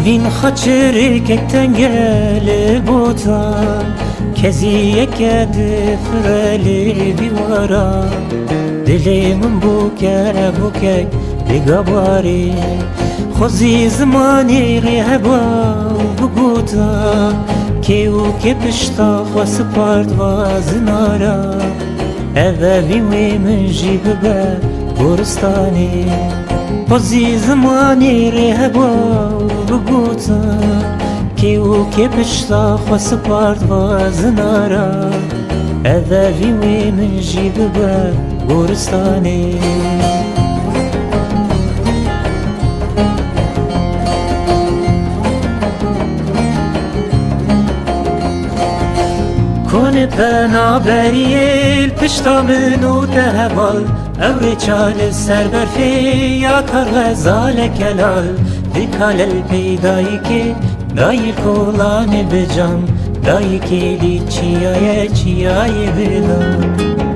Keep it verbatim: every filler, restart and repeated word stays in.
Vîn xaçirêkek tenge li bota, keziyeke difire li vî wara. Dilê min bûke bûkek li gabarê, xwezî zimanê rê heba û bigota, kê û kê pişta xwe spart va zinara. Ev evîn wê min jî bibe goristanê. Xwezî zimanê rê heba û bigota, kê û kê pişta xwe spart va zinara. Ev evîn wê min jî bibe goristanê. Konê penaberiyê li pişta min û te heval, ew rêça li ser berfê ya kar xezaleke lal. Dika lel pey dayikê, dayik kolanê bi can, dayikê dî çiyaye çiyayê bi dan.